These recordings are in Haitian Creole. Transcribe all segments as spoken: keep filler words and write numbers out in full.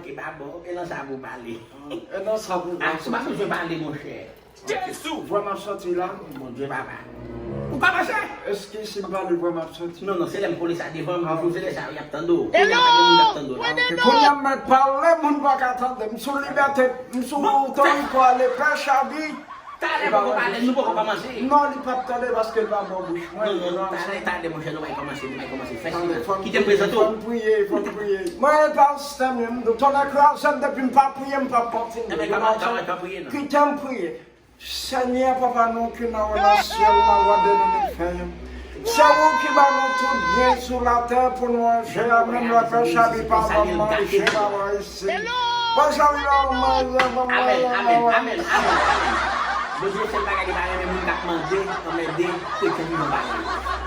E pa bon, e nan sa pou pale. E nan sa pou pale. Ah, ou pa bezwen pale, monchè. Jezi! Vwa m ap sòti la. Bondye papa. Ou kòmanse? Èske si m pale vwa m ap sòti? Non, non, se lè m kole sa devan, m, se lè sa y ap tande w. Kounye a pa gen moun k ap tande w la. Kounye a m mèt pale, moun pa ka tande m. M sou libète, m sou teritwa Lepè Chabi. Talè poko pale, nou poko kòmanse. Non, li p ap tande paske l pa bò bouch mwen. Non, non, talè, talè, monchè, nou pral kòmanse, nou pral kòmanse. Fè silans. Kite m prezante w. Fò n priye, fò n priye. Mwen, pastè m, m tonè kraze m, depi m pa priye, m p ap kontinye. Enben, kòman, kòman, kòman priye, non? Kite m priye. Senyè, Papa nou ki nan syèl la, Wa de linivè, se ou ki ba nou tout byen sou latè pou nou manje a, menm Lepè Chabi pa ban manje ba nou isi. Bonjou, yo, manje, ban manje. Amèn, amèn, amèn, amèn. Bondye se l bagay li pa renmen moun k ap mande, anmède, kretyen ki nan bagay.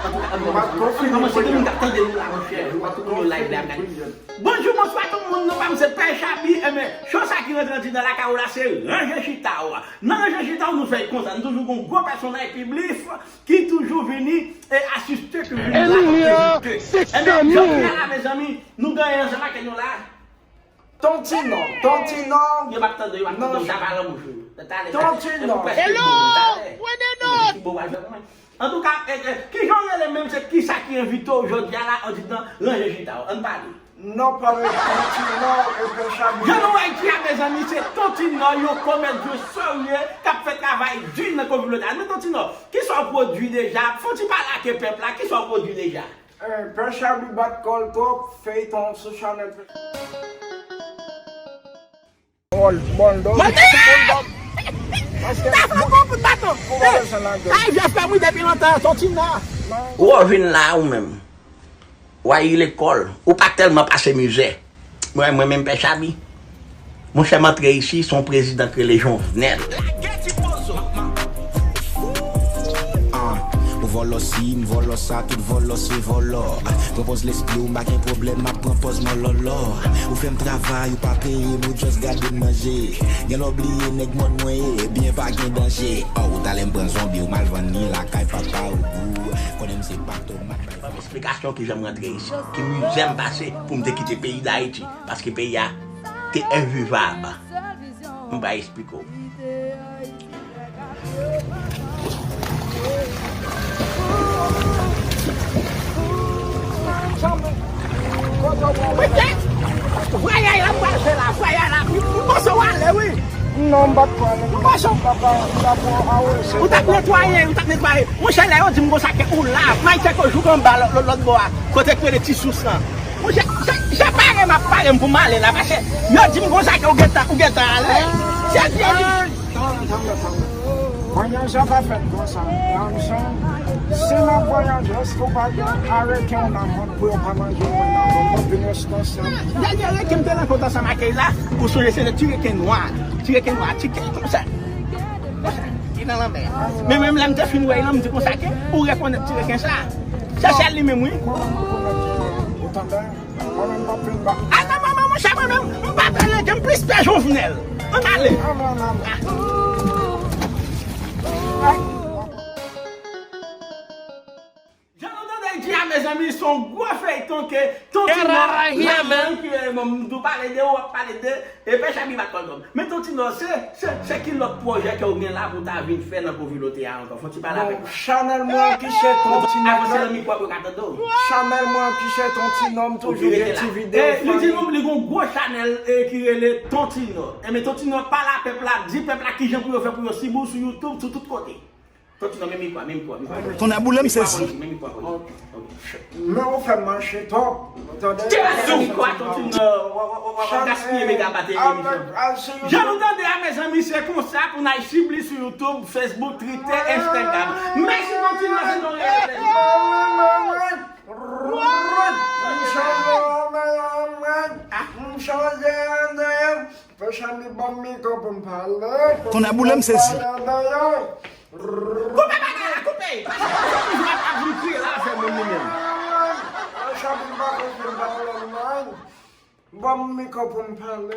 Antouka, ann kòmanse, ann kòmanse, gen moun k ap tande nou la, monchè. Tout moun yo live la ap gade. Bonjou, bonswa tout moun, non pa m se Pè Chabi, enben, cho sa ki rantre andidan lakay ou la, se Ranje Chita w. Nan Ranje Chita w, nou fè l konsa, nou toujou gon gwo pèsonaj piblik ki toujou vini e asiste, ki vini la aktivite. Enben, jodi a la, mezanmi, nou genyen ansanm ak nou la. Ton Tino, Ton Tino. Yo p ap tande, yo p ap tande, w chapa nan bouch ou. Talè, talè. Ton Tino. Hello, pwennenòt. Antouka, eh, eh, kijan w rele menm, se kisa ki envite w jodi a la andidan Ranje Chita w? Ann pale. Non, pa rele Ton Tino, e Pè Chabi. Jan nou wè isit a, mezanmi, se Ton Tino, yon komedyen serye k ap fè travay di nan kominote a. Men Ton Tino, kisa w pwodui deja? Fè yon ti pale ak pèp la, kisa w pwodui deja? Eh, Pè Chabi bat kò l twòp, feyton sou chanèl. Bòl, bòl, dòmi. Mwen te... Paske... Ou pa bezwen lage. Ay, Jeffrey, wi, depi lontan, Ton Tino. Ou vin la, ou menm. Ou al lekòl. Ou pa tèlman pase mizè. Mwen, mwen menm Pè Chabi. Monchè, m antre isi, se yon prezidan k rele Jovenel. Lage ti moso. Ah, ou vòlò si, m vòlò sa, tout vòlò se vòlò. Pran pòz lespri w, m pa gen pwoblèm, m ap pran pòz mòlòlò. Ou fè m travay, ou pa peye m, ou just gade m manje. Gen lè w bliye nèg mòn mwen ye, ebyen pa gen danje. Oh, talè m pran zonbi, ou m al vann li lakay papa ou gou. Konnen m se pa tomat bay. Ban m esplikasyon kijan m rantre isi, ki mizè m pase pou m te kite peyi Dayiti, paske peyi a te envivab. M pral esplike w. Vwayay la, m pral fè la, vwayay la, m panse w ale, wi. Non, m pa t pale. M panse w... Ou t ap netwaye, ou t ap netwaye. Monchè, lè yo di m konsa ke ou la, Mike Tcheko jouk anba lòt, lòt, lòt bò a, kote k rele Ti Sous lan. Monchè, se, se pare m ap pare m pou m ale la, paske yo di m konsa ke ou gentan, ou gentan ale. Se di yo di m. Tann, tann, tann. Vwayaje a pa fèt konsa. Yon jan, si n ap vwayaje, èske w pa gen areke w nan vant pou yo pa manje w nan vant? M ap vin responsab. Dènye reke m te rankontre ansanm ak Keyla, ou sonje se le ti reken nwa. Ti reken nwa, ti reken konsa. Ki nan lanmè a. Men menm lè m te fin wè l lan, m di konsa ke ou rekonèt ti reken sa. Se sèl li menm, wi. Ou tande? Mwen menm m ap vin ba. A nan manman, monchè, mwen menm, m pa pè nèg, m plis pè Jovenel. Ann ale. Ann, ann, ann. Jan nou tande l di a, mezanmi, se yon gwo feyton ke Ton Tino, la menm ki, eh, bon, m tou pale de ou, w ap pale de, e Pè Chabi bat kò l twòp. Men Ton Tino, se, se, se ki lòt pwojè ke w gen la pou w ta vin fè nan kominote a ankò? Fò ti pale avèk nou. Bon, chanèl mwen ki se Ton Tino. Avanse nan mikwo a pou yo ka tande w. Chanèl mwen ki se Ton Tino, m toujou gen ti videyo fanmi. Li di nou li gon gwo chanèl, eh, ki rele Ton Tino. Enben, Ton Tino, pale a pèp la, di pèp la kijan pou yo fè pou yo swiv ou sou YouTube, sou tout kote. Ton Tino, men mikwo a, men mikwo a, men mikwo a. Tonnè boule m sezi. Men mikwo a, men mikwo a. Men ou fè m mache twòp. Tande? Tire sou mikwo a, Ton Tino, w ap gaspiye mega bateri emisyon. Jan nou tande a, mezanmi, se konsa pou n al swiv li sou YouTube, Facebook, Twitter, Instagram. Mèsi, Ton Tino, se nou reyèl plezi. Pè Chabi ban m mikwo pou m pale. Tonnè boule m sezi. Koupe bagay la, koupe! Paske Ton Tino ap vin kriye la, fè moun li menm. Pè Chabi pa konn vin pale, non. Ban m mikwo pou m pale.